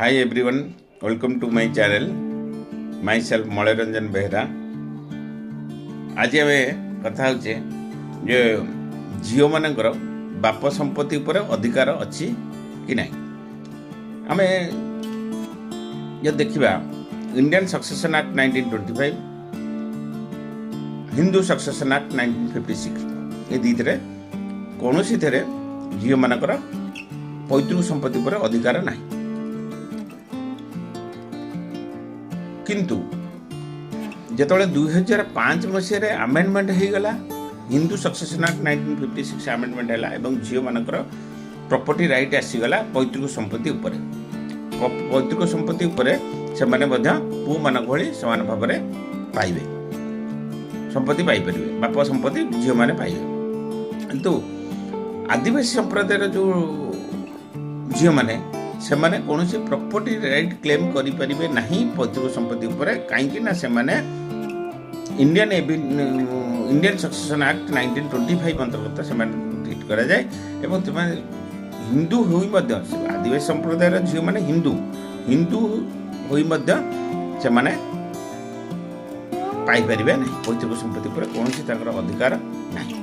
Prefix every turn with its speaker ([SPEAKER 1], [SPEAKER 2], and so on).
[SPEAKER 1] Hi everyone, welcome to my channel. Myself Malay Ranjan Behera. ଆଜି ଆମେ କଥା ହେଉଛେ ଯେ ଝିଅମାନଙ୍କର ବାପ ସମ୍ପତ୍ତି ଉପରେ ଅଧିକାର ଅଛି କି ନାହିଁ। ଆମେ ଯଦି ଦେଖିବା Indian Succession Act 1925, Hindu Succession Act 1956, ଏ ଦୁଇଥିରେ କୌଣସିଥିରେ ଝିଅମାନଙ୍କର ପୈତୃକ ସମ୍ପତ୍ତି ଉପରେ ଅଧିକାର ନାହିଁ। କିନ୍ତୁ ଯେତେବେଳେ 2005 ମସିହାରେ ଆମେଣ୍ଡମେଣ୍ଟ ହେଇଗଲା, Hindu Succession Act 1956 amendment ହେଲା ଏବଂ ଝିଅମାନଙ୍କର ପ୍ରପର୍ଟି ରାଇଟ୍ ଆସିଗଲା ପୈତୃକ ସମ୍ପତ୍ତି ଉପରେ। ପୈତୃକ ସମ୍ପତ୍ତି ଉପରେ ସେମାନେ ମଧ୍ୟ ପୁଅମାନଙ୍କ ଭଳି ସମାନ ଭାବରେ ପାଇବେ, ସମ୍ପତ୍ତି ପାଇପାରିବେ, ବାପ ସମ୍ପତ୍ତି ଝିଅମାନେ ପାଇବେ। କିନ୍ତୁ ଆଦିବାସୀ ସମ୍ପ୍ରଦାୟର ଯେଉଁ ଝିଅମାନେ, ସେମାନେ କୌଣସି ପ୍ରପର୍ଟି ରାଇଟ୍ କ୍ଲେମ୍ କରିପାରିବେ ନାହିଁ ପୈତୃକ ସମ୍ପତ୍ତି ଉପରେ। କାହିଁକି ନା ସେମାନେ Indian Succession Act 1925 ଅନ୍ତର୍ଗତ ସେମାନଙ୍କୁ ଟ୍ରିଟ୍ କରାଯାଏ ଏବଂ ସେମାନେ ହିନ୍ଦୁ ହୋଇ ମଧ୍ୟ, ଆଦିବାସୀ ସମ୍ପ୍ରଦାୟର ଝିଅମାନେ ହିନ୍ଦୁ ହୋଇ ମଧ୍ୟ ସେମାନେ ପାଇପାରିବେ ନାହିଁ। ପୈତୃକ ସମ୍ପତ୍ତି ଉପରେ କୌଣସି ତାଙ୍କର ଅଧିକାର ନାହିଁ।